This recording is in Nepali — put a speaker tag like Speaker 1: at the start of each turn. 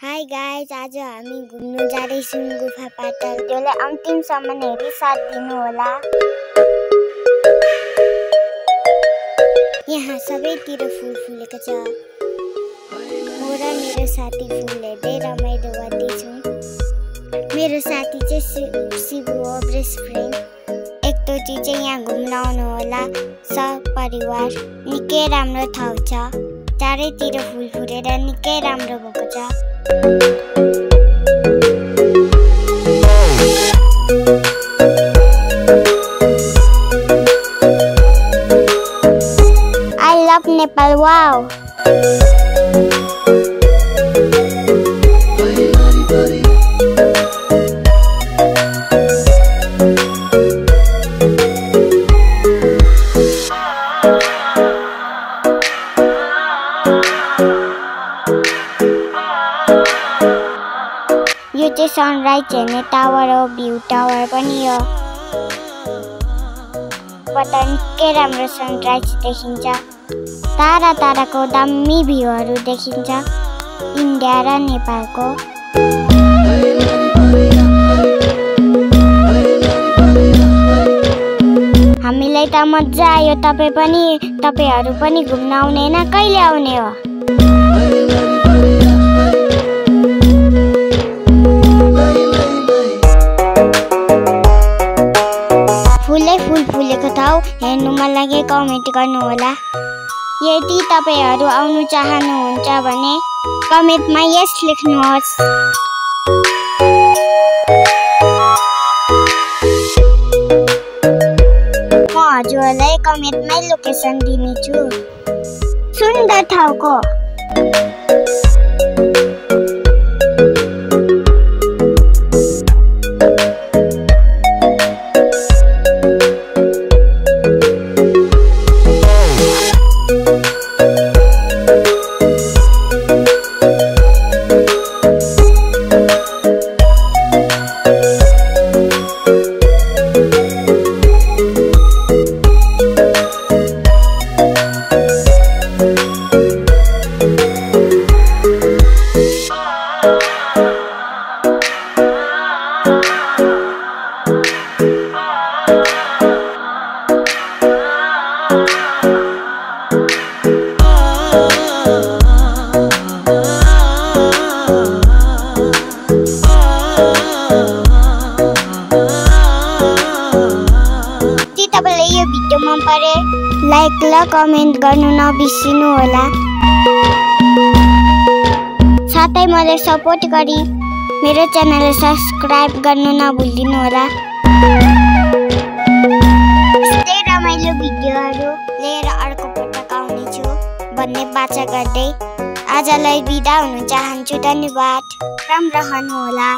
Speaker 1: हाई गाइज, आज हामी घुम्न जाँदैछौँ गुफा पाटल। त्यसलाई अन्तिमसम्म हेरी साथ दिनु होला। यहाँ सबैतिर फुल फुलेको छ। म र मेरो साथी फुल हेर्दै रमाइलो गर्दैछौँ। मेरो साथी चाहिँ शिवु हो, बेस्ट फ्रेन्ड। एकचोटि चाहिँ यहाँ घुम्न आउनु होला सपरिवार। निकै राम्रो ठाउँ छ। चारैतिर फुल फुलेर निकै राम्रो भएको छ। I love Nepal, wow! यो चाहिँ सनराइज हेर्ने टावर हो, भ्यू टावर पनि हो। बाट निकै राम्रो सनराइज देखिन्छ। टाढा टाढाको दामी भ्यूहरू देखिन्छ इन्डिया र नेपालको। हामीलाई त मजा आयो। तपाईहरु पनि घुम्न आउने न? कहिले आउने हो? फुल फुलेको ठाउँ हेर्नु मन लागे कमेन्ट गर्नु होला। यदि तपाईहरु आउनु चाहनुहुन्छ भने कमेन्टमा यस लेख्नुहोस्। म हजुरलाई कमेन्टमै लोकेसन दिनेछु सुन्दर ठाउँको। तपाईलाई यो भिडियो मन परे लाइक र कमेन्ट गर्नु नबिर्सिनु होला। साथै मलाई सपोर्ट गरी मेरो च्यानललाई सब्स्क्राइब गर्नु नभुलिनु होला। यस्तै रमाइलो भिडियोहरू लिएर अर्को पटक आउनेछु भन्ने बाचा गर्दै आजलाई बिदा हुन चाहन्छु। धन्यवाद। राम्रो रहनु होला।